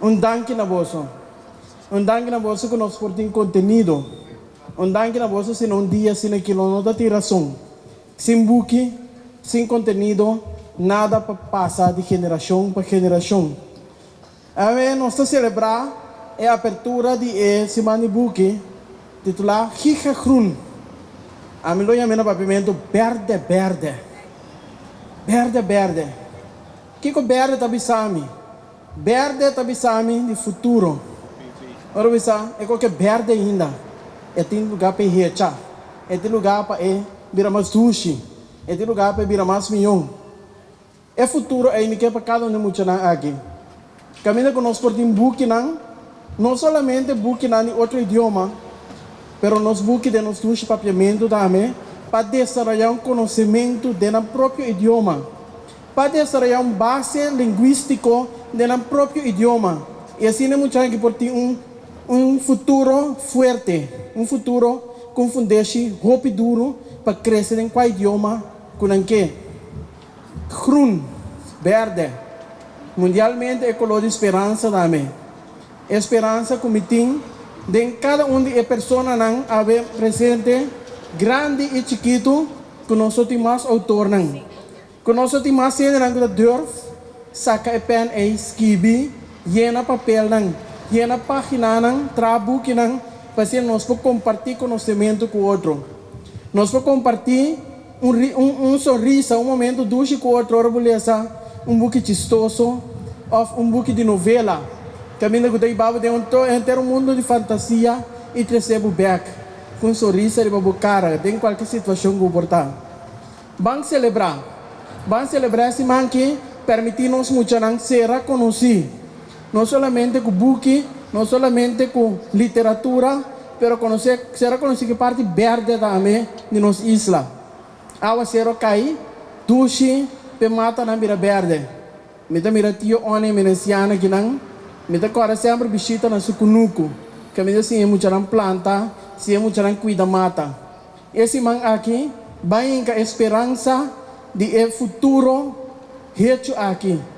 Un danki na boso. Un danki na boso ku nos por tin kontenido. Un danki na boso, sino un dia asina ku no tin rason. Sin buki, sin kontenido, nada pa pasa di generashon pa generashon. Awe nos ta selebrá e apertura di e Siman di Buki, titulá Giga Groen. Ami lo yam'é na papiamentu bèrdè bèrdè. Bèrdè bèrdè. Kiko bèrdè ta bisami? Bèrdè ta bisami di futuro. Ora bisa, e kos bèrdè ainda. E tin lugá pa hecha. E tin lugá pa e bira mas dushi. E tin lugá pa bira mas mihó. E futuro ei mi ke pa kada un muchanan aki. Kaminda ku nos por tin bukinan, no solamente bukinan di otro idioma, pero nos buki di nos dushi papiamentu tambe, pa desaroyá un konosementu di nan propio idioma, pa desaroyá un base lingwístiko di nan propio idioma. I asina muchanan por tin un futuro fuerte, un futuro ku fundeshi hopi duru pa krese den kualke idioma ku nan ke. Groen, bèrdè. Mundialmente e koló di speransa tambe. Speransa ku mi tin den kada un di e personanan awe presente, grandi i chikitu, ku nos tin mas outornan. Ku nos tin mas hendenan ku durf saka e pèn i skirbi, yena papelnan, yena páginanan, traha bukinan, pa nos por kompartí konosementu ku otro. Nos por kompartí un sonrisa, un momento dushi ku otro, ora lesa un buki chistoso, òf un buki di novela. Kaminda ku ta den un mundu di fantasia i trese bo bèk ku un sonrisa riba bo kara, den kualke situashon ku bo ta. Ban selebrá. Ban selebrá siman ku permití nos muchanan sera konosí. No solamente ku buki, no solamente ku literatura, pero konosé, sera konosí ku parti bèrdè tambe di nos isla. Áwaseru kai, dushi, pe matanan bira bèrdè. Mi ta mira tio One Menesiana akinan, mi ta kòrda semper bishita na su kunuku. Kaminda siña muchanan planta, siña muchanan kuida mata. E siman aki, bai ku speransa di e futuro hechu aki.